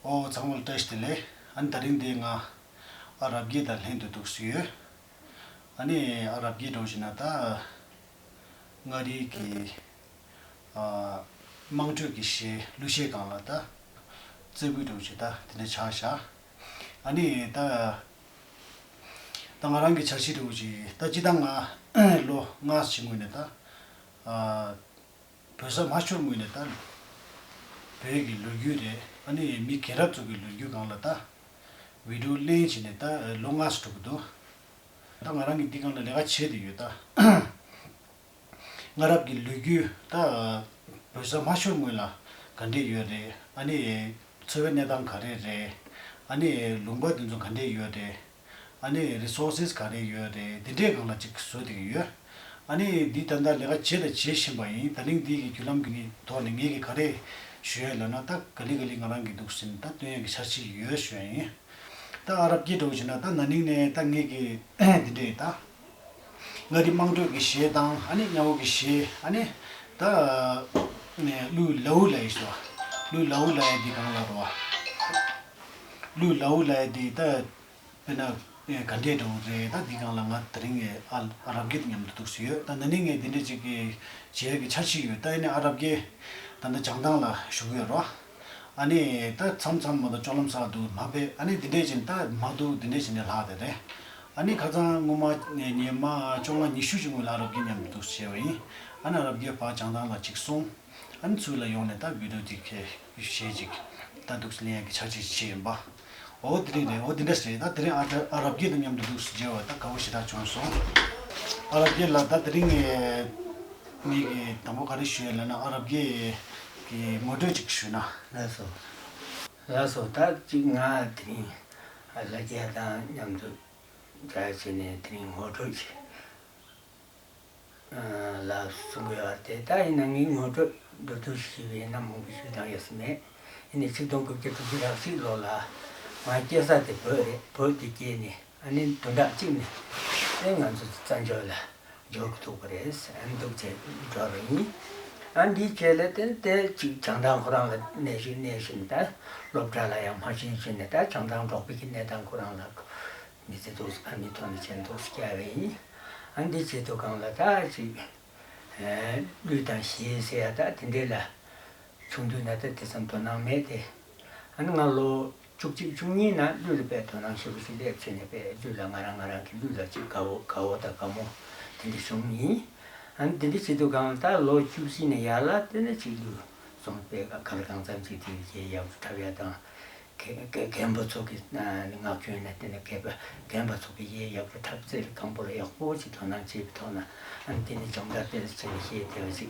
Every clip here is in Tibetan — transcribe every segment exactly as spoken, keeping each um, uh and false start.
ཨོ་ཚང་མ་ལ་བཀྲ་ཤིས་བདེ་ལེགས། ཨ་ནི་དེ་རིང་འདི་ང་ཨ་རབ་རྒྱལ་དང་ལྷན་དུ་འདུག་སེ་ཡོད། ཨ་ནི་ཨ་རབ་རྒྱལ་འདྲ་བོ་ཞིག་ན་ད་མངའ་རིས་ཀྱི་ཨ་དམངས་ཁྲོད་ཀྱི་གཞས་གླུ་གཞས་སྒང་ལ་ད་རྩེ་ཕུད་འདྲ་བོ་ཞིག་ད་དེ་འདྲ་ཆགས་བཞག། ཨ་ནི་ད་ད་ང་རང་གི་འཆར་གཞི་འདྲ་བོ་ཞིག་ད་སྤྱིར་བཏང་ང་ལོ་ལྔ་ཕྱིན་སྔོན་ནས་ད་ཨ་བོད་ས་མ་ཤོར་སྔོན་ནས་ད་བོད་ཀྱི་ལོ་རྒྱུས་རེད། ཨ་ནི་མི་རྒན་རབས་ཚོ་གི་ལོ་རྒྱུས་སྒང་ལ་ད་བི་ཌིའོ་ལེན་བྱས་ནས་ད་ལོ་ལྔ་ཙམ་འགྲོ་གི་འདུག། ད་ང་རང་གིས་འདི་སྒང་ལ་ལས་ཀ་བྱས་བསྡད་ཡོད་ད། སྔ་རབས་ཀྱི་ལོ་རྒྱུས་ད་བོད་ས་མ་ཤོར་སྔོན་ལ་ག་འདྲས་ཡོད་རེད། ཨ་ནི་འཚོ་བའི་གནས་སྟངས་ག་རེ་རེད། ཨ་ནི་ལུང་པ་དེ་ཚོ་ག་འདྲས་ཡོད་རེད། ཨ་ནི་རི་སོར་སེས་ག་རེ་ཡོད་རེད། འདི་འདྲའི་སྒང་ལ་ཅིག་བཟོ་བསྡད་ཀྱི་ཡོད། ཨ་ནི་འདི་ད་ལྟ་ལས་ཀ་བྱས་དང་བྱེད་བཞིན་པ་ཡིན། ད་རིང་འདི་གི་བརྒྱུད་ལམ་གྱི་ཐོག་ནས་ངེད་ཀྱིས་ག་རེ་ཞུ་ཡ་ལབ་ན། ད་ག་ལེ་ག་ལེ་ང་རང་གིས་འདུག་སེ་ད་སྟོན་ཡ་གི་འཆར་གཞི་ཡོད་ཞུ་ཡ་ཡིན། ད་ཨ་རབ་རྒྱལ་འདྲ་བོ་བྱས་ན་ད་ན་ནིང་ནས་ད་ངེད་ཀྱི་འདི་འདྲས་ད་མངའ་རིས་དམངས་ཁྲོད་ཀྱི་གཞས་དང་། ཨ་ནི་གཉའ་བོ་གི་གཞས། ཨ་ནི་ད་གླུ་ལའུ་ལབ་ཡ་ཞིག་འདུག། གླུ་ལའུ་ལབ་ཡ་འདི་སྒང་ལ་རེད་བ། གླུ་ལའུ་ལབ་ཡ་འདི་ད་དཔེར་ན་ག་འདྲས་འདྲ་བོ་རེད། ད་འདི་སྒང་ལ་ང་དེ་རིང་ངས་ཨ་ཨ་རབ་རྒྱལ་དང་མཉམ་དུ་འདུག་སེ་ཡོད། ད་ན་ནིང་ངས་འདི་འདྲས་ཅིག་གི་བྱེད་ཡ་གི་འཆར་གཞི་ཡོད། ད་ཡིན་ནའི་ཨ་རབ་རྒྱལ་ད་ལྟ་བྱང་ཐང་ལ་བཞུགས་ཡོད་རེད་བ། ཨ་ནི་ད་མཚམས་མཚམས་མ་གཏོགས་ལྕོག་ལམ་སར་འདུག་མ་ཕེབས། ཨ་ནི་འདི་འདྲས་བྱས་ནས་ད་མ་འདུག་འདི་འདྲས་བྱས་ནས་ལྷག་བསྡད་རེད། ཨ་ནི་ཁ་སང་སྔོན་མ་ཉི་མ་བཅོ་ལྔ་ཉི་ཤུ་ཞིག་སྔོན་ལ་ཨ་རབ་རྒྱལ་མཉམ་དུ་འདུག་སེ་བྱས་པ་ཡིན། ཨ་ནི་ཨ་རབ་རྒྱལ་ཕར་བྱང་ཐང་ལ་ཅིག་སོང་། ཨ་ནི་ཚུར་ལ་ཡོང་ནས་ད་བི་ཌིའོ་ཅིག་གཞས་ཅིག་ད་འདུག་སེ་ལེན་ཡ་གི་འཆར་གཞི་ཅིག་བྱས་ཡིན་པ། འོ་དེ་རིང་རེད། འོ་དེ་འདྲ་ཞིག་རེད། ད་དེ་རིང་ཨ་ཨ་རབ་རྒྱལ་དང་མཉམ་དུ་འདུག་སེ་མཇལ་བ་ད་དགའ་བོ་ཞེ་དྲག་བྱུང་སོང་། ཨ་རབ་རྒྱལ་ལགས། ད་དེ་རིང་ངས་ངེད་ཀྱིས་དང་པོ་ག་རེ་ཞུ་ཡ་ལབ་ན། ཨ་རབ་རྒྱལ་གྱི་ངོ་སྤྲོད་ཅིག་ཞུས་ན། ལགས་སོ། ལགས་སོ། ད་ཅིག་ང་དེ་རིང་ཨ་ལ་རྒྱལ་དང་མཉམ་དུ་མཇལ་བྱས་ནས་དེ་རིང་ངོ་སྤྲོད་ཅིག་ལ་གསུང་གི་ཡོད་དེ། ད་ཡིན་ན་ངའི་ངོ་སྤྲོད་མདོར་བསྡུས་ཤིག་ཞུས་པ་ཡིན་ན་མང་པོ་ཞུ་སྟངས་ཡོད་ས་མེད། ཡིན་ནའི་ཆིག་སྟོང་དགུ་བརྒྱ་དྲུག་ཅུ་རེ་གཅིག་ལོ་ལ་ང་སྐྱེས་ས་དེ་བོད་རེད། བོད་དུ་སྐྱེས་ནས་ཨ་ནི་བདུན་ཕྲག་གཅིག་ནས་ཨེ་ང་ཚོ་བཙན་བྱོལ་ལ་འབྱོར་གི་ཐུག་པ་རེད། ཨ་ནི་འདུག་བྱས་འབྱོར་བ་ཡིན། ཨ་འདིའི་རྗེས་ལ་དེ་དེ་ཅིག་བྱང་ཐང་ཁོ་རང་ལ་གནས་བཞུགས་གནས་བཞུགས་ནས་ད་སློབ་གྲྭ་ལ་ཡང་མ་ཕྱིན་ཕྱིན་ནས་ད་བྱང་ཐང་འབྲོག་པའི་གི་གནས་སྟངས་ཁོ་རང་ལ་མི་ཚེ་འདུག་ཕ་མའི་ཐོག་ནས་བྱས་འདུག་བསྐྱལ་བ་ཡིན། ཨ་འདི་བྱེད་དུས་སྒང་ལ་ད་ཅིག་གླུ་དང་གཞས་ཟེར་ཡ་ད་དེ་འདྲས་ལ་ཆུང་དུས་ན་ད་དེ་ཙམ་དོ་སྣང་མེད་དེ། ཨ་ནི་ང་ལོ་བཅུ་གཅིག་བཅུ་གཉིས་ན་གླུ་ལ་དཔེ་དོ་སྣང་ཞེ་པོ་ཞིག་སླེབས་བྱས་ནས་དཔེ་གླུ་ལ་ང་རང་ང་རང་གི་གླུ་ལ་ཅིག་དགའ་བོ་དགའ་བོ་དང་དགའ་མོ་དེ་འདྲ་བྱུང་ཡིན། ཨ་ནི་དེ་འདྲ་བྱེད་དུས་སྒང་ལ་ད་ལོ་བཅུ་བཞི་ནས་ཡར་ལ་དེ་ནས་ཅིག་གླུ་སོང་དཔེ་ག་ལ་གང་འཚམ་ཅིག་དེ་གཞས་ཡག་པོ་འཁྲབ་ཡ་དང་། རྒན་པ་ཚོ་གི་ངག་རྒྱུན་ན་དེ་ནས་རྒན་པ་རྒན་པ་ཚོ་གི་གཞས་ཡག་པོ་འཁྲབ་རྩེད་རིགས་གང་པོ་ལ་ཡག་པོ་ཅིག་དོ་སྣང་བྱེད་པའི་ཐོག་ན། ཨ་ནི་དེ་ནས་སྦྱོང་བརྡར་སྤེལ་བྱས་ནས་གཞས་དེ་བ་ཅིག་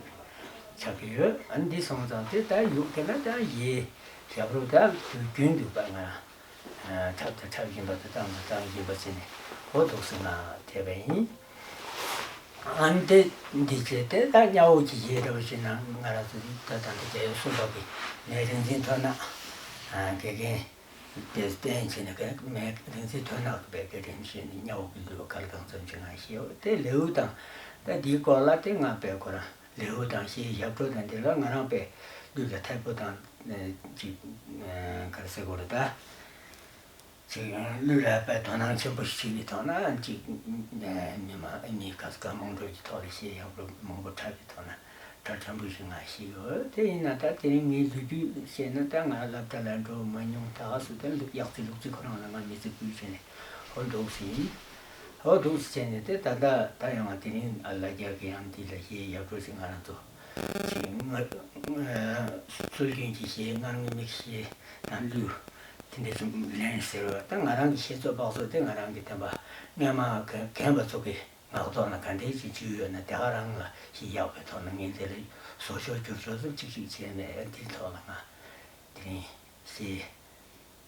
ཆགས་ཀྱི་ཡོད། ཨ་ནི་འདི་སོང་ཙང་དེ་ད་ཡུག་དེ་ན་ད་གཞས་ཡག་པོ་ད་དུས་རྒྱུན་དུ་པ་ང་འཁྲབ་དང་འཁྲབ་བཞིན་པ་དང་བཏང་དང་བཏང་བཞིན་པ་བྱས་ནས་འོ་འདུག་སེ་ང་བསྡད་པ་ཡིན། ཨ་ནི་དེ་འདི་བྱས་ཏེ་ད་གཉའ་བོ་གི་གཞས་འདྲ་བོ་ཞིག་ན་ང་རང་ཚོ་ད་ད་ལྟ་རྒྱལ་ཡོངས་གསུམ་པ་གི་ནས་རིག་འཛིན་ཐོན་ན་དགེ་རྒན་དེ་བསྟེན་བྱས་ནས་ག་མེད་རིག་འཛིན་ཐོན་ན་དགེ་རྒན་བྱས་ནས་གཉའ་བོ་གི་ལུས་ག་ལ་གང་འཚམ་ཅིག་ང་ཤེས་ཡོད་དེ་ལེའུ་དང་ད་འདིའི་སྐོར་ལ་དེ་ང་དཔེ་ཁོ་རང་ལེའུ་དང་གཞས་ཞབས་བྲོ་དང་འདི་ལ་ང་རང་དཔེ་ལུས་ལ་ཐད་པོ་དང་ཅིག་ག་རེ་ཟེར་དགོས་རེད་ད། ཅིག་གླུ་ལ་དཔེ་དོ་སྣང་ཆེན་པོ་ཞིག་གི་ཐོག་ན་ཅིག་མི་མང་མི་ག་ས་ག་དམངས་ཁྲོད་ཀྱི་ཐོག་ལ་གཞས་ཡག་པོ་མང་པོ་འཁྲབ་པའི་ཐོག་ན་གྲ་ཕྲན་བུ་ཞིག་ང་ཤེས་ཡོད། དེ་ཡིན་ན་ད་དེ་རིང་ངའི་ལོ་རྒྱུས་བཤད་ན་ད་ང་སློབ་གྲྭ་ལ་འགྲོ་མ་མྱོང་ད་ག་སུ་དེ་ཡག་རྩིས་ལུག་རྩིས་ཁོ་རང་ལ་ང་མི་ཚེ་ཕུལ་བྱས་ནས་ཧོ་འདུག་ཟིན་ཧོ་འདུག་ཟིན་བྱས་ནས་དེ་ད་ད་ད་ཡང་ང་དེ་རིང་ལ་རྒྱ་གི་ཡང་འདི་ལ་གཞས་ཡག་པོ་ཞིག་ང་རང་ཚོ་ཅིག་ང་སྲོལ་རྒྱུན་གྱི་གཞས་སྔར་ངོས་མེད་གཞས་ནང་གླུ། དེ་འདྲ་ཅིག་ལེན་ཟེར་བ་ད་ང་རང་གི་ཤེས་ཚོད་དཔག་ཚོད་དེ་ང་རང་གི་བསྟན་པ་སྔས་མ་རྒན་པ་ཚོ་གི་ངག་ཐོག་ན་ག་འདྲས་ཅིག་བྱུང་ཡོད་ན་དེ་ག་རང་ལ་ཞིག་ཡག་པའི་ཐོག་ན་ངས་དེ་ལ་བཟོ་ཤོག་བསྒྱུར་ཤོག་ཙམ་ཅིག་ཅིག་བྱས་ནས་དེའི་ཐོག་ལ་ང་དེ་རིང་ཞེས་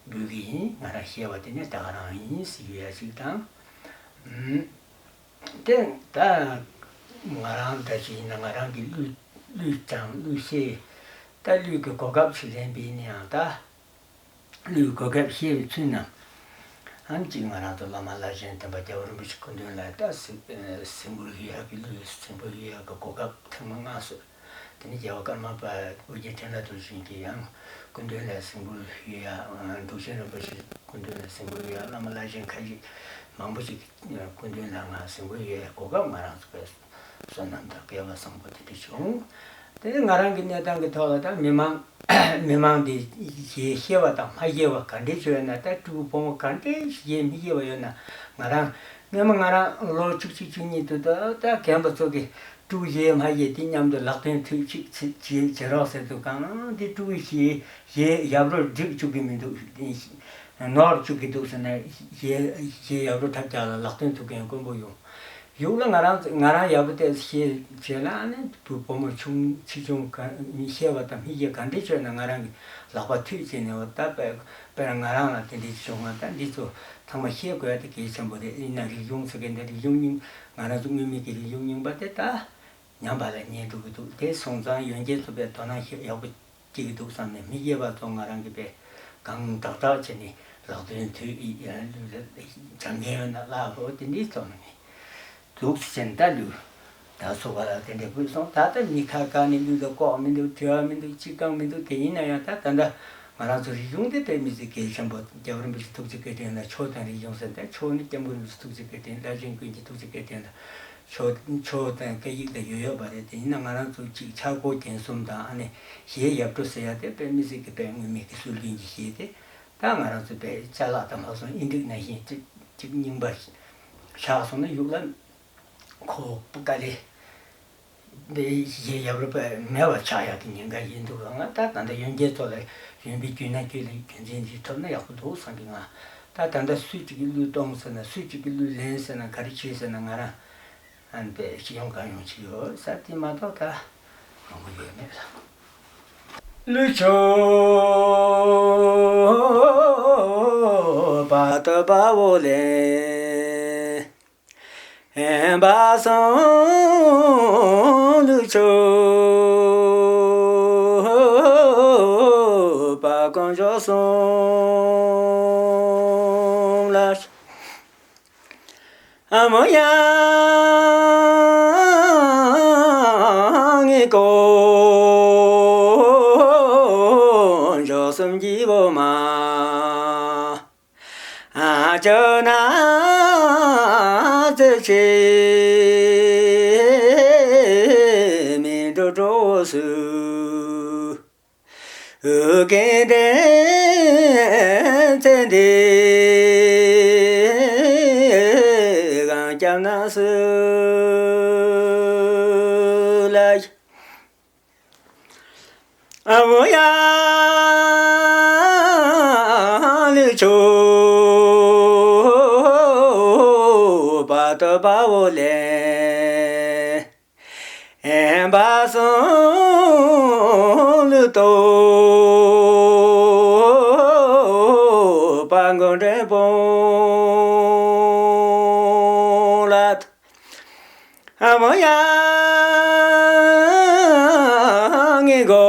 འབུལ་གི་ཡིན། ང་རང་ཤེས་པ་དེ་ནས་དེ་ག་རང་ཡིན་ཟེར་ཡ་ཅིག་དང་། དེ་ད་ང་རང་འདྲ་ཞིག་ཡིན་ན་ང་རང་གི་གླུ་གླུ་དང་གླུ་གཞས་ད་གླུ་གི་གོ་སྐབས་ཤིག་ལེན་པ་ཡིན་ན་ཡང་ད། གླུའི་གོ་སྐབས་ཤེས་པའི་ཚུལ་རྣམས། ཨང་གཅིག་ང་རང་ཚོ་བླ་མ་བླ་ཆེན་སྟོན་པ་རྒྱལ་བ་རིན་པོ་ཆེ་སྐུ་མདུན་ལ་ད་གཟིགས་གཟིགས་འབུལ་ཞུ་ཡག་གི་གླུའི་གཟིགས་འབུལ་ཞུ་ཡག་གི་གོ་སྐབས་ཐེངས་མ་ལྔ་སོང་། དེ་ནས་རྒྱལ་བ་ཀརྨ་པ་ཨོ་རྒྱན་འཕྲིན་ལས་རྡོ་རྗེ་གིས་ཡང་སྐུ་མདུན་ལ་གཟིགས་འབུལ་ཞུས་ཡ། འབྲུག་ཆེན་རིན་པོ་ཆེ་སྐུ་མདུན་ལ་གཟིགས་འབུལ་ཞུས་ཡ། བླ་མ་བླ་ཆེན་ཁ་ཤས་མང་པོ་ཞིག་སྐུ་མདུན་ལ་ང་གཟིགས་འབུལ་ཞུས་ཡ་གོ་སྐབས་ང་རང་ཚོ་བས་བསོད་ནམས་དང་སྐལ་བ་བཟང་པོ་དེ་འདྲ་བྱུང་། དེ་ནས་ང་རང་གི་གནས་སྟངས་ཀྱི་ཐོག་ལ་ད་མི་མང་མི་མང་འདི་ཞེས་ཤེས་པ་དང་མ་ཤེས་པ་ག་འདྲས་ཅིག་ཡོད་ན། ད་སྤྲུལ་སྐུ་ཕོ་མོ་ག་འདྲས་ཞེས་མི་ཤེས་པ་ཡོད་ན། ང་རང་སྔོན་མ་ང་རང་ལོ་བཅུ་གཅིག་བཅུ་གཉིས་དུས་ད་ད་རྒན་པ་ཚོ་གིས་སྤྲུལ་སྐུ་ཞེས་མ་ཞེས་དེ་མཉམ་དུ་ལག་སྟོན་ཐུགས་ཅིག་ཅིག་བྱེད་རོགས་ཟེར་དུས་གང་འདི་སྤྲུལ་སྐུ་ཞེས་ཞེས་ཡབ་རོ་སྒྲིག་བཅུག་གི་མི་འདུག་ནོར་བཅུག་གི་འདུག་ཟེར་ན། ཞེས་ཞེས་ཡབ་རོ་ཐབས་ཅག་ལ་ལག་སྟོན་ཐུགས་མཁན་དཀོན་པོ་ཡོང་། གཞུག་ལ་ང་རང་ང་རང་ཡག་པོ་བལྟས་ཤེས་བྱས་ན། ཨ་ནི་བུ་བུ་མོ་ཆུང་ཆེ་ཆུང་ག་ཤེས་པ་དང་མི་ཤེས་ག་འདྲས་བྱས་ན་ང་རང་གི་ལག་པ་མཐུད་བྱས་ནས། འོ་ད་དཔེ་དཔེར་ང་རང་ལ་དེ་འདྲས་བྱུང་བ། ད་འདི་ཚོ་ཚང་མ་ཤེས་དགོས་ཡ་དེ་གལ་ཆེན་པོ་རེད། ཡིན་ན་རིག་གཞུང་ཟེར་མཁན་དེ་རིག་གཞུང་རྙིང་། ང་རང་ཚོ་སྔོན་མའི་གི་རིག་གཞུང་རྙིང་པ་དེ་ད་ཉམས་པ་ལ་ཉེ་འགྲོ་གི་འདུག་དེ་སོང་ཙང་ཡོན་ཏན་ཚོ་དཔེ་དོ་སྣང་ཡག་པོ་སྐྱེ་གི་འདུག་བསམ་ནས། མི་སྐྱེས་པ་ཚོ་ང་རང་གིས་དཔེ་གང་དྲག་དྲག་བྱས་ནས་ལག་སྟོན་དུས་ཡིན། སྦྱང་མཁན་ཡོད་ན་བསླབ་རོགས། དེ་འདྲའི་ཚོ་ནི་འདུག་ཟེར་ནས་ད་ལུས་ད་སོ་བ་ལ་དེ་འདྲ་བུད་སོང་། ད་ལྟ་མི་ཁ་བཀག་ནས་ལུས་ལ་ལྐོག་མི་འདུག་དྲི་བ་མི་འདུག་ཅི་གང་མི་འདུག་དེ་ཡིན་ན་ཡང་ད་ད་ལྟ་ང་རང་ཚོ་རིག་གཞུང་དེ་དཔེ་མི་སྲིད་གལ་ཆེན་པོ། རྒྱལ་བ་རིན་པོ་ཆེ་ཐུགས་རྗེ་བཀའ་དྲིན་ལ་ཆོས་དང་རིག་གཞུང་ཟེར། ད་ཆོས་ནི་སྐྱབས་མགོན་རིན་པོ་ཆེ་ཐུགས་རྗེ་བཀའ་དྲིན། བླ་ཆེན་ཀུན་གྱི་ཐུགས་རྗེ་བཀའ་དྲིན་ལ། ཆོས་ཆོས་དང་སྐད་ཡིག་དང་ཡོད་ཡོད་པ་རེད། དེ་ཡིན་ན་ང་རང་ཚོ་གཅིག་ཕྱག་སྒོ་རྒྱན་གསུམ་དང་། ཨ་ནི་གཞས་ཡབ་སྒྲོ་ཟེར་ཡ་དེ་དཔེ་མི་སྲིད་ཀྱི་དཔེ་སྔོན་མའི་གི་སྲོལ་རྒྱུན་གྱི་གཞས་དེ། ད་ང་རང་ཚོ་དཔེ་ཅ་ལག་དང་མ་སོང་ཨིན་ཏིག་ནང་བཞིན་གཅིག་གཅིག་རྙིང་པ་ཆགས་སོང་ན་གཞུག་ལ་ཁོ་དཀའ་ལས། དཔེ་གཞས་ཡབ་སྒྲོ་དཔེ་མེད་པ་ཆགས་ཡག་གི་ཉེན་ཁ་ཡིན་འདུག་ང་ད་ད་ལྟ་ཡོན་ཏན་ཚོ་ལ་ཡོན་པའི་རྒྱུད་ན་རྒྱུད་ལ་རྒྱུན་འཛིན་འདི་ཐུབ་ན་ཡག་པོ་འདུག་བསམ་གི། ང་ད་ད་ལྟ་སུས་གཅིག་གིས་གླུ་གཏོང་ཟེར་ན། སུས་གཅིག་གིས་གླུ་ལེན་ཟེར་ན། ག་རེ་བྱེད་ཟེར་ན། ང་རང་ཨ་ནི་དཔེ་ཤེས་ཡོན་གང་ཡོང་ཅིག་ཡོད་ས་དེ་མ་གཏོགས་ད་མང་པོ་ཡོད་མེད་ལ། ཀླུ་མཆོག་བར་དུ་དཔའ་བོ་ལས། ཨེ་བ་སང་ལུག་ཆོས་པ་དཀོན་མཆོག་གསུམ་ལ། ཨ་མོ་ཡ་ངའི་དཀོན་མཆོག་གསུམ་གྱི་འོ་མ། ཨ་ཅོ་ན་ཙེ་ཆེ་མི་འགྲོ་འགྲོ་སུ། ཨུ་ཀེ་དེ་ཚེ་འདི་གང་སྐྱབས་ན་སུ་ལ། ཨ་བོ་ཡ་ལི་ཆོ་བ་ཏོ་བ་བོ་ལེ། ཨེ་བ་སོང་ལུ་ཏོ་བ་མགོ་འདྲེན་པོ་ལ། ཨ་མོ་ཡ་ངའི་མགོ་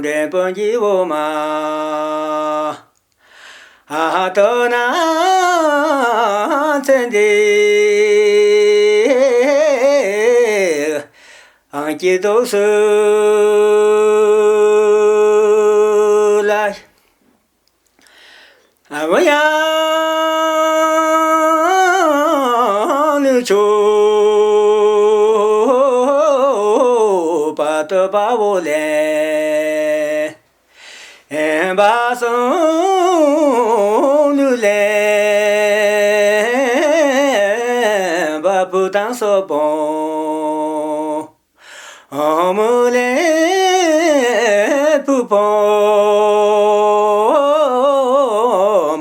འདྲེན་པོ་འཇིགས་བོ་མ། ཨ་ཏོ་ན་ཚེ་འདི་ཨང་སྐྱིད་དོགས་སུ་ལ། ཨ་བ་ཡ་ལུ་ཆོ་བ་ཏོ་བ་བོ་ལེ། ཨེ་བ་སོང་ལུ་ལེ། བ་བུ་དང་སོ་བོ། ཨོ་མོ་ལེ་བུ་ཕོ་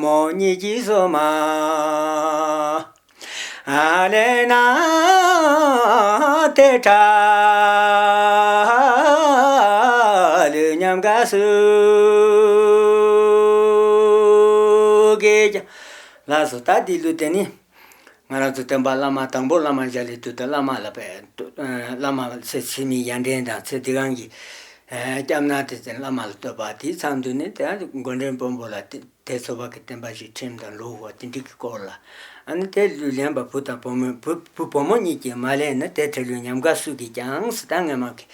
མོ་གཉིས་ཀྱི་སོ་མ། ཨ་ལེ་ན་ཏེ་ཁྲ་ལུ་ཉམས་དགའ་སུ་གེ་ཀྱང་ལགས་སོ། ད་འདི་ལུ་དེ་ནི། ང་རང་ཚོ་སྟོན་པ་བླ་མ་དང་པོ་བླ་མ་མཇལ་ལེ་དུས་དེ་བླ་མ་ལ་བས། བླ་མ་ཚེ་ཕྱི་མའི་ཡར་འདྲེན་དང་ཚེ་འདི་གང་གི་སྐྱབས་གནང་དེ་ཚེ་བླ་མ་ལ་བསྟོད་པ། དེའི་མཚམས་དུ་ནི་དེ་མགོ་འདྲེན་དཔོན་པོ་ལ་དེ་ དེ་ཚོ་བ་གི་བསྟན་པ་ཞིག་ཁྲིམས་དང་ལུགས་བ་དེ་འདྲ་གི་སྐོར་ལ། ཨ་ནི་དེ་གླུ་ལེན་པ་བུ་དང་བུ་མོ་བུ་བུ་བུ་མོ་གཉིས་ཀྱིས་མ་ལེན་ན་དེ་འཕྲལ་གླུ་ཉམས་དགའ་སུ་གིས་ཀྱང་སི་ད་ངེ་མ་གི་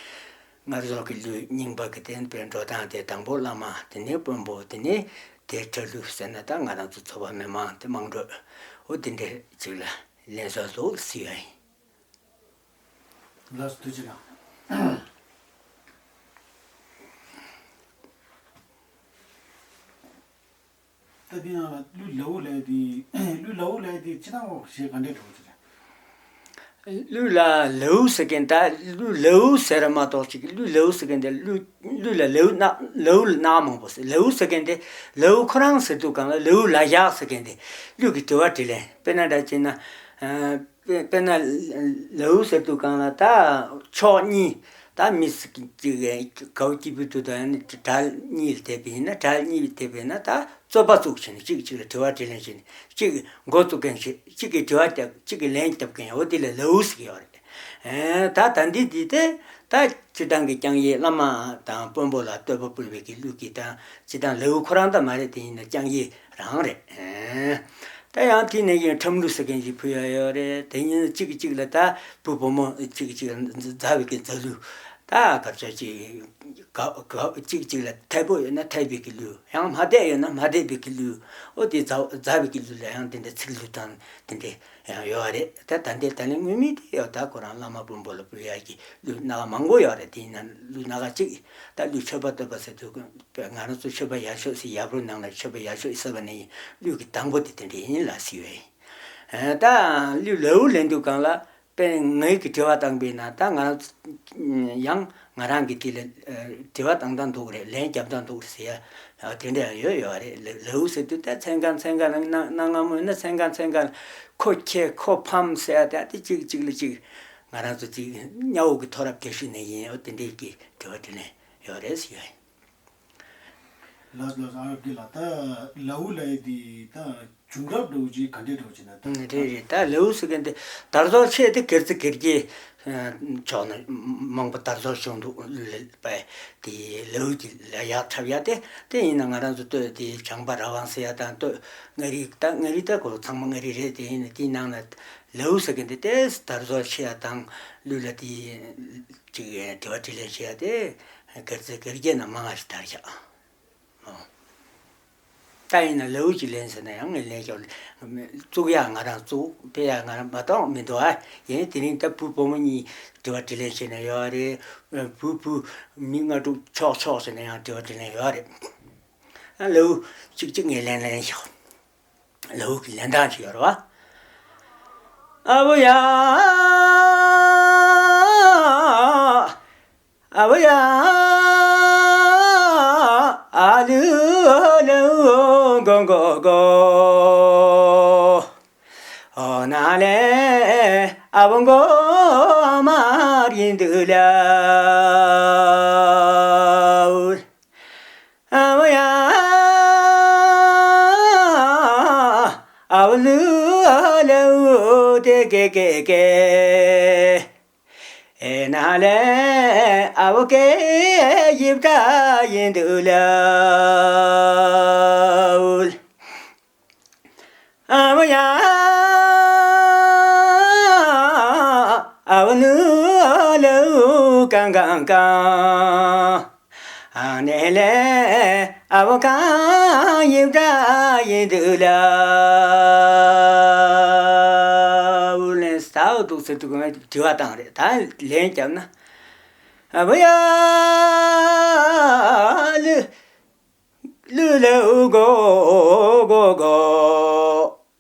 ངར་ཟོག་གི་གླུ་རྙིང་པ་གི་བསྟན་པའི་འགྲོ་སྟངས་དེ་དང་པོ་བླ་མ། དེ་ནས་དཔོན་པོ། དེ་ནས་དེ་འཕྲལ་གླུ་ཟེར་ན་ད་ང་རང་ཚོ་ཚོ་བ་མི་མང་དེ་མང་འགྲོ། འོ་དེ་འདྲ་ཅིག་ལ་ལེན་ས་ལོག་སི་ཡ་ཡིན། ལགས་སོ་ཐུགས་རྗེ་གནང་། ད་འདི་ནང་ལ་གླུ་ལའུ་ལབ་ཡ་དེ་གླུ་ལའུ་ལབ་ཡ་དེ་སྤྱིར་བཏང་ཞེས་ག་འདྲས་འགྲོ་གི་རེད། གླུ་ལ་ལའུ་ཟེར་མཁན་ད་གླུ་ལའུ་ཟེར་མ་གཏོགས་ཅིག་གླུ་ལའུ་ཟེར་མཁན་དེ་གླུ་གླུ་ལ་ལའུ་སྣ་ལའུ་སྣ་མང་པོ་ཟེར། ལའུ་ཟེར་མཁན་དེ་ལའུ་ཁོ་རང་ཟེར་དུས་སྒང་ལ་ལའུ་ལ་ཡག་ཟེར་མཁན་དེ་གླུ་གི་དྲི་བ་དྲིས་ལན། དཔེར་ན་འདྲ་བྱས་ན། དཔེ་དཔེར་ན་ལའུ་ཟེར་དུས་སྒང་ལ་ད་ཕྱོགས་གཉིས། ད་མི་གཅིག་གའུ་སྐྱིད་པོའི་དུས་དང་གྲལ་གཉིས་ལ་བསྡད་པ་ཡིན་ན། གྲལ་གཉིས་ལ་བསྡད་པ་ཡིན་ན་ད་རྩོད་པ་བཙུགས་བྱས་ནས་གཅིག་གཅིག་ལ་དྲི་བ་དྲིས་ལན་བྱས་ནས་གཅིག་གིས་འགོ་བཙུགས་མཁན་བྱས། གཅིག་གིས་དྲི་བ་བརྒྱབ། གཅིག་གིས་ལན་བརྒྱབ་མཁན། འོ་དེ་ལ་ལའུ་ཟེར་གྱི་ཡོད་རེད། ད་ད་འདི་འདི་དེ་ད་སྤྱིར་བཏང་གི་རྐྱང་གཡས་བླ་མ་དང་དཔོན་པོ་ལ་བསྟོད་པ་ཕུལ་བའི་གི་གླུ་གི་ད་སྤྱིར་བཏང་ལའུ་ཁོ་རང་ད་མ་རེད། དེ་ཡིན་ན་རྐྱང་གཡས་རང་རེད། ད་ཡང་དེ་ནས་ཡང་ཁྲམ་གླུ་ཟེར་མཁན་ཞིག་ཕུལ་ཡ་ཡོད་རེད། དེ་ཡིན་ན་གཅིག་གིས་གཅིག་ལ་ད་བུ་བུ་མོ་གཅིག་གིས་གཅིག་ལ་མཛའ་བའི་གི་མཛའ་གླུ། ད་སྐབས་ཆ་གཅིག་ག་ག་གཅིག་གཅིག་ལ་འཐད་པོ་ཡོད་ན་འཐད་པའི་གི་གླུ། ཡང་མ་འཐད་ཡོད་ན་མ་འཐད་པའི་གི་གླུ། ཨོ་དེ་མཛའ་མཛའ་བའི་གི་གླུ་ལ་ཡང་དེ་འདྲ་ཚིག་གླུ་དང་དེ་འདྲ་ཡང་ཡོད་རེད། ད་ད་འདི་ད་ལན་དངོས་མིང་དེ་ཡོད། ད་ཁོ་རང་བླ་མ་དཔོན་པོ་ལ་ཕུལ་ཡ་གི་གླུ་སྣ་ཁ་མང་པོ་ཡོད་རེད། དེ་ཡིན་ན་གླུ་སྣ་ཁ་གཅིག་ད་གླུ་མཆོད་པ་བསྟོད་པ་ཟེར་དུས་ང་རང་ཚོ་མཆོད་པ་ཡག་ཤོས་ཟེར། ཡབ་རུ་ནང་ལ་མཆོད་པ་ཡག་ཤོས་ཟེར་བ་ནི་གླུ་གི་དང་པོ་དེ་དེ་འདྲ་ཡིན་ལ་ཟེར་བས། ད་གླུ་ལའུ་ལེན་དུས་སྒང་ལ་དཔེར་ངའི་གི་དྲི་བ་བཏང་པས་ན་ད་ང་རང་ཚོ་ཡང་ང་རང་གི་དེ་ལ་དྲི་བ་བཏང་སྟངས་འདུག་རེད། ལན་རྒྱབ་སྟངས་འདུག་ཟེར་ཡ་དེ་འདྲ་ཡང་ཡོད་ཡོད་རེད། ལ་ལའུ་ཟེར་དུས་ད་མཚན་གང་མཚན་གང་ལ་གནའ་སྔ་མོ་ཡིན་ན་མཚན་གང་མཚན་གང་ལ་ཁོ་ཁྱེད་ཁོ་ཕམ་ཟེར་ཡ་དེ་གཅིག་གཅིག་ལ་གཅིག་ང་རང་ཚོ་གཅིག་གཉའ་བོ་གི་ཐོ་རབ་རྒྱག་ཤུགས་ནས་ཡིན། འོ་དེ་འདྲའི་གི་དྲི་བ་དྲིས་ལན་ཡོད་རེད་ཟེར་ཡ་ཡིན། ལགས་ལགས། ཨ་རབ་རྒྱལ་ལགས། ད་ལའུ་ལབ་ཡ་དེ་ད་བྱུང་རབས་འདྲ་བོ་ཅིག་ག་འདྲས་འདྲ་བོ་ཅིག་ན་ད། ཨང་། རེད་རེད། ད་ལའུ་ཟེར་མཁན་དེ་དར་སྲོལ་ཆེ་དེ་སྒེར་རྩེ་སྒེར་གྱི་ཕྱོགས་ནས་མང་པོ་དར་སྲོལ་བྱུང་འདུག་པས། དེ་ལའུ་གི་ལ་ཡག་འཁྲབ་ཡ་དེ་དེ་ཡིན་ན་ང་རང་ཚོ་སྟོད་དེ་བྱང་པ་ར་བང་ཟེར་ཡ་དང་སྟོད་མངའ་རིས། ད་མངའ་རིས་ད་གོ་ཚང་མ་མངའ་རིས་རེད། དེ་ཡིན་ན་དེའི་ནང་ན་ལའུ་ཟེར་མཁན་དེ་ཏོག་ཙམ་དར་སྲོལ་ཆེ་ཡ་དང་གླུ་ལ་དེ་ཅིག་དྲི་བ་དྲིས་ལན་བྱེད་ཡ་དེ་སྒེར་རྩེ་སྒེར་གྱི་ནང་མང་བ་ཞིག་དར་ཤག་ཨོ། ད་ཡིན་ན་ལའུ་གཅིག་ལེན་ཟེར་ན་ཡང་ངས་ལེན་ཆོག། བཙུགས་ཡག་ང་རང་བཙུགས། སྤེལ་ཡག་ང་རང་མ་གཏོགས་མི་འདུག་ཨ། ཡིན་དེ་རིང་ད་བུ་བུ་མོ་གཉིས་དྲི་བ་དྲིས་ལན་བྱས་ན་ཡོད་རེད། བུ་བུ་མི་ལྔ་དྲུག་ཕྱོགས་ཕྱོགས་ཟེར་ན་ཡང་དྲི་བ་དྲིས་ལན་ཡོད་རེད། ཨ་ལའུ་གཅིག་གཅིག་ངས་ལེན་ལེན་ཤོག་ལའུ་གི་ལེན་སྟངས་ཅིག་ཡོད་རེད་བ། ཨ་བུ་ཡ། ཨ་བུ་ཡ། ཨ་ལུ་ལུ་གོ་གོ་གོ། ཨོ་ན་ལེ་ཨ་བུ་མགོ་དམར་ཡིན་འདུག་ལ། ཨ་བུ་ཡ། ཨ་བུ་ལུ་ལུ་དེ་ཀེ་ཀེ་ཀེ། ཨེ་ན་ལེ་ཨ་བུ་ཀེ་ཡིབ་ཀ་ཡིན་འདུག་ལ། ཨ་བུ་ཡ། ཨ་བུ་ལུ་ལུ་ཀང་ཀང་ཀང་། ཨ་ནེ་ལེ་ཨ་བུ་ཀང་ཡིབ་ཀ་ཡིན་འདུག་ལ། ཨ་བུ་ལེན་ས་འོ་འདུག་ཟེར་དུས་ང་དྲི་བ་བཏང་རེད། ད་ལན་བརྒྱབ་ན། ཨ་བུ་ཡ། ལུ་ལུ་ལུ་གོ་གོ་གོ།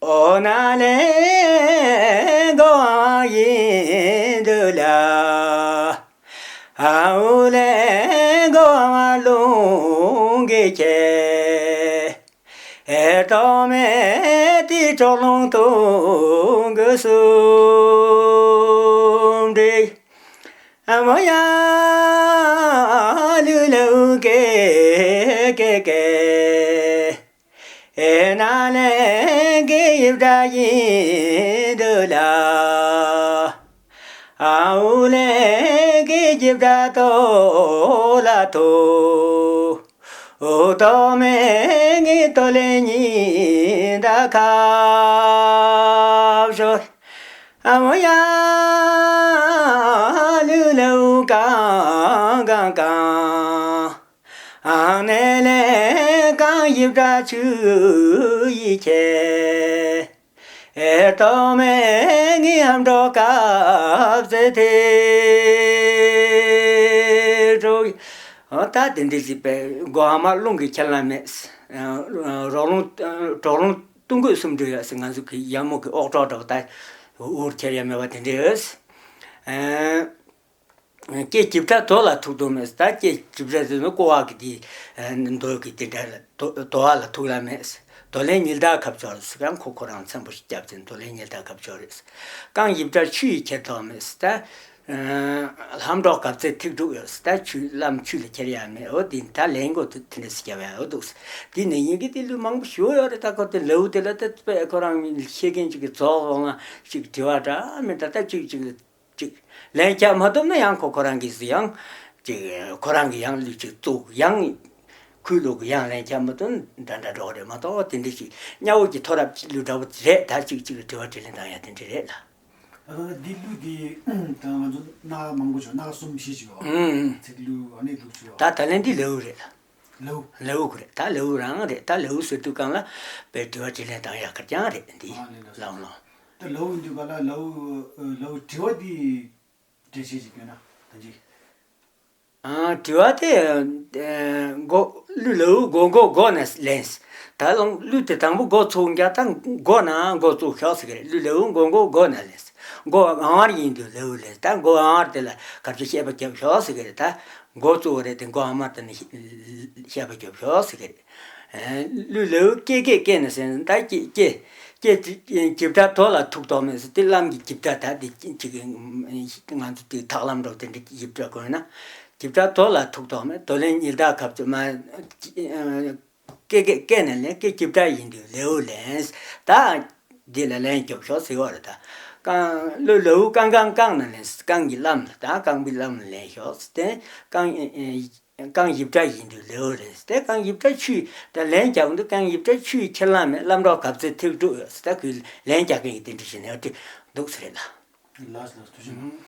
ཨོ་ན་ལེ་གོ་ཡིན་འདུག་ལ། ཨ་འུ་ལེ་གོ་ལུང་གི་ཁྱེད། ཨེ་ཏོ་མེ་ཏི་གྲོག་ལུང་ཐུང་གི་སུམ་འདྲེ། ཨ་མོ་ཡ། ལུ་ལུ་ཀེ་ཀེ་ཀེ། ཨེ་ན་ལེ་གི་ཡིབ་ད་ཡིན་འདུག་ལ། ཨ་འུ་ལེ་གི་ཡིབ་ད་ཏོ་ལ་ཏོ། ཨོ་ཏོ་མེ་གི་ཏོ་ལེ་ཉི། ཁ་ཤོར། ཨ་མོ་ཡ་ལུ་ལུ་ཀང་ཀང་ཀང་། ཨ་ནེ་ལེ་ཀང་ཡིབ་དྲ་ཆུ་ཡི་ཁྱེར། ཨེ་ཏོ་མེ་ངི་ཧམ་འགྲོ་སྐབས་ཚེ་ཐེ་འགྲོ། ཨ་ད་དེ་འདྲ་ཞིག་པས་མགོ་ཨ་མ་རླུང་གིས་ཁྱེར་ལ་མེད། རོགས་རླུང་གྲོག་རླུང་གཏུང་རྒོད་གསུམ་འགྲོ་ཡོད་ཟེར། ང་ཚོ་གི་ཡ་མོ་གི་ཨོག་ཀྲོག་འདྲ་བོ་ད་འུར་ཁྱེར་ཡ་མེད་པ་དེ་འདྲ་ཡོད། ཨ། སྐེ་གྱིབ་ཕྲ་དོ་ལ་ཐུག་དོ་མེད། ད་སྐེ་གྱིབ་ཕྲ་ཟེར་ན་ཀོ་བ་གི་དེ་མདོ་གི་དེ་འདྲ་ལ་དོ་དོ་བ་ལ་ཐུག་ལ་མེད། དོ་ལེན་ཉིལ་ད་ཁབ་ཆོར་ཟེར། ཡང་ཁོ་ཁོ་རང་ཚན་པོ་ཞིག་བརྒྱབ་ཚེ་དོ་ལེན་ཉིལ་ད་ཁབ་ཆོར་རེད། རྐང་གྱིབ་ཕྲ་ཆུ་ཡིས་ཁྱེར་དོ་མེད། ད་ལྷམ་སྒྲོག་གབ་ཚེ་ཐིག་དྲུག་ཡོད། ད་ཆུ་ལམ་ཆུ་ལ་ཁྱེར་ཡ་མེད། འོ་དེ་ད་ལན་གོ་དེ་དེ་འདྲ་ཟེར་རྒྱབ་ཡ་འོ་འདུག། དེ་ནས་ཡིན་གི་དེ་ལུས་མང་པོ་ཞུ་ཡོད་རེད། ད་ཁོ་དེ་ལེའུ་དེ་ལ་ད་དཔེ་ཁོ་རང་ཤེས་མཁན་ཅིག་གི་རྫོགས་སོང་ང་ཅིག་དྲི་བ་འདྲ་མི་འདྲ་ད་ཅིག་ཅིག་ཅིག་ལན་རྒྱག་མ་ཐུབ་ན་ཡང་ཁོ་ཁོ་རང་གིས་ཡང་ཅིག་ཁོ་རང་གིས་ཡང་ལུས་ཅིག་བཙུགས། ཡང་ཁུལ་ལུགས་ཀྱི་ཡང་ལན་རྒྱག་མ་ཐུབ་ན་འདྲ་འདྲ་འགྲོ་གི་རེད་མ་གཏོགས། དེ་འདྲ་ཞིག་གཉའ་བོ་གི་ཐོ་རབ་ལུས་འདྲ་བོ་རེད། ད་ཅིག་ཅིག་དྲི་བ་དྲིས་ལན་བཏང་ཡ་དེ་འདྲ་རེད་ལ། ད་ལྟ་འདི་ལུས་འདི་ད་ང་ཚོ་སྣ་མང་པོ་བྱུང་། སྣ་གསུམ་བཞི་བྱུང་། ཨུམ། ཚིག་ལུས་ཨ་ནི་ལུགས་བྱུང་། ད་ད་ལན་འདི་ལེའུ་རེད་ལ། ལེའུ། ལེའུ་གི་རེད། ད་ལེའུ་རང་རེད། ད་ལེའུ་ཟེར་དུས་སྒང་ལ་དཔེ་དྲི་བ་དྲིས་ལན་བཏང་ཡག་གི་རྐྱང་རེད་འདི། ཨ་ནི་ལགས་སོ། ལགས་ལགས། ད་ལེའུ་འདི་ག་ལ་ལེའུ་ལེའུ་དྲི་བ་འདི་འགྲེལ་བཤད་ཅིག་སྐྱོན་ན་ད་ཅི། ཨ་དྲི་བ་དེ་མགོ་ལུས་ལེའུ་མགོ་མགོ་མགོ་ནས་ལེན། ད་ལོང་ལུས་དེ་དང་པོ་མགོ་ཚུགས་རྒྱ་ད་མགོ་ན་མགོ་བཙུགས་ཤོག་ཟེར་གི་རེད། ལུས་ལེའུ་མགོ་མགོ་མགོ་ནས་ལེན། མགོ་ཨང་བར་ཡིན་དུས་ལེའུ་ལེན། ད་མགོ་ཨང་བར་དེ་ལ་གབ་ཆུ་ཤེད་པ་རྒྱབ་ཤོག་ཟེར་གི་རེད། ད་མགོ་གཙོ་བོ་རེད་དེ་མགོ་ཨ་མ་དེ་ནི་བཤད་པ་རྒྱབ་ཤོག་ཟེར་གི་རེད། ལུས་ལེའུ་སྐེ་སྐེ་སྐེ་ནས་ཟེར་ན་ད་སྐེ་སྐེ་སྐེ་གྱིབ་ཕྲ་དོ་ལ་ཐུག་དོགས་མེད་ཟེར། དེ་ལམ་གྱི་གྱིབ་ཕྲ་ད་དེ་ཅིག་ང་ཚོ་དེ་ཐག་ལམ་འགྲོ་དེ་འདྲ་གྱིབ་ཕྲ་དགོས་ན་གྱིབ་ཕྲ་དོ་ལ་ཐུག་དོགས་མེད། དོ་ལེན་ཉིལ་ད་ཁབ་ཚུ་མ། སྐེ་སྐེ་སྐེ་ནས་ལེན། སྐེ་གྱིབ་ཕྲ་ཡིན་དུས་ལེའུ་ལེན། ད་འདི་ལ་ལན་རྒྱོབ་ཤོག་ཟེར་བ་རེད། ད་རྐང་ལུས་ལེའུ་རྐང་རྐང་རྐང་ནས་ལེན། རྐང་གི་ལམ་ལ་ད་རྐང་པའི་ལམ་ལ་ལེན་ཤོག་ཟེར་ཏེ་རྐང་རྐང་གྱིབ་ཕྲ་ཡིན་དུས་ལེའུ་ལེན་ཟེར་ཏེ་རྐང་གྱིབ་ཕྲ་ཆུ་ད་ལན་རྒྱག་འདུག། རྐང་གྱིབ་ཕྲ་ཆུ་ཁྱེར་ལ་མེད། ལམ་རོགས་གབ་ཚེ་ཐིག་དྲུག་ཡོད་ཟེར། ད་ཁོས་ལན་རྒྱག་མཁན་གྱི་དེ་འདྲ་ཞིག་ནས་འདུག་ཟེར་རེད་ལ། ལགས་ལགས། ཐུགས་རྗེ་གནང་།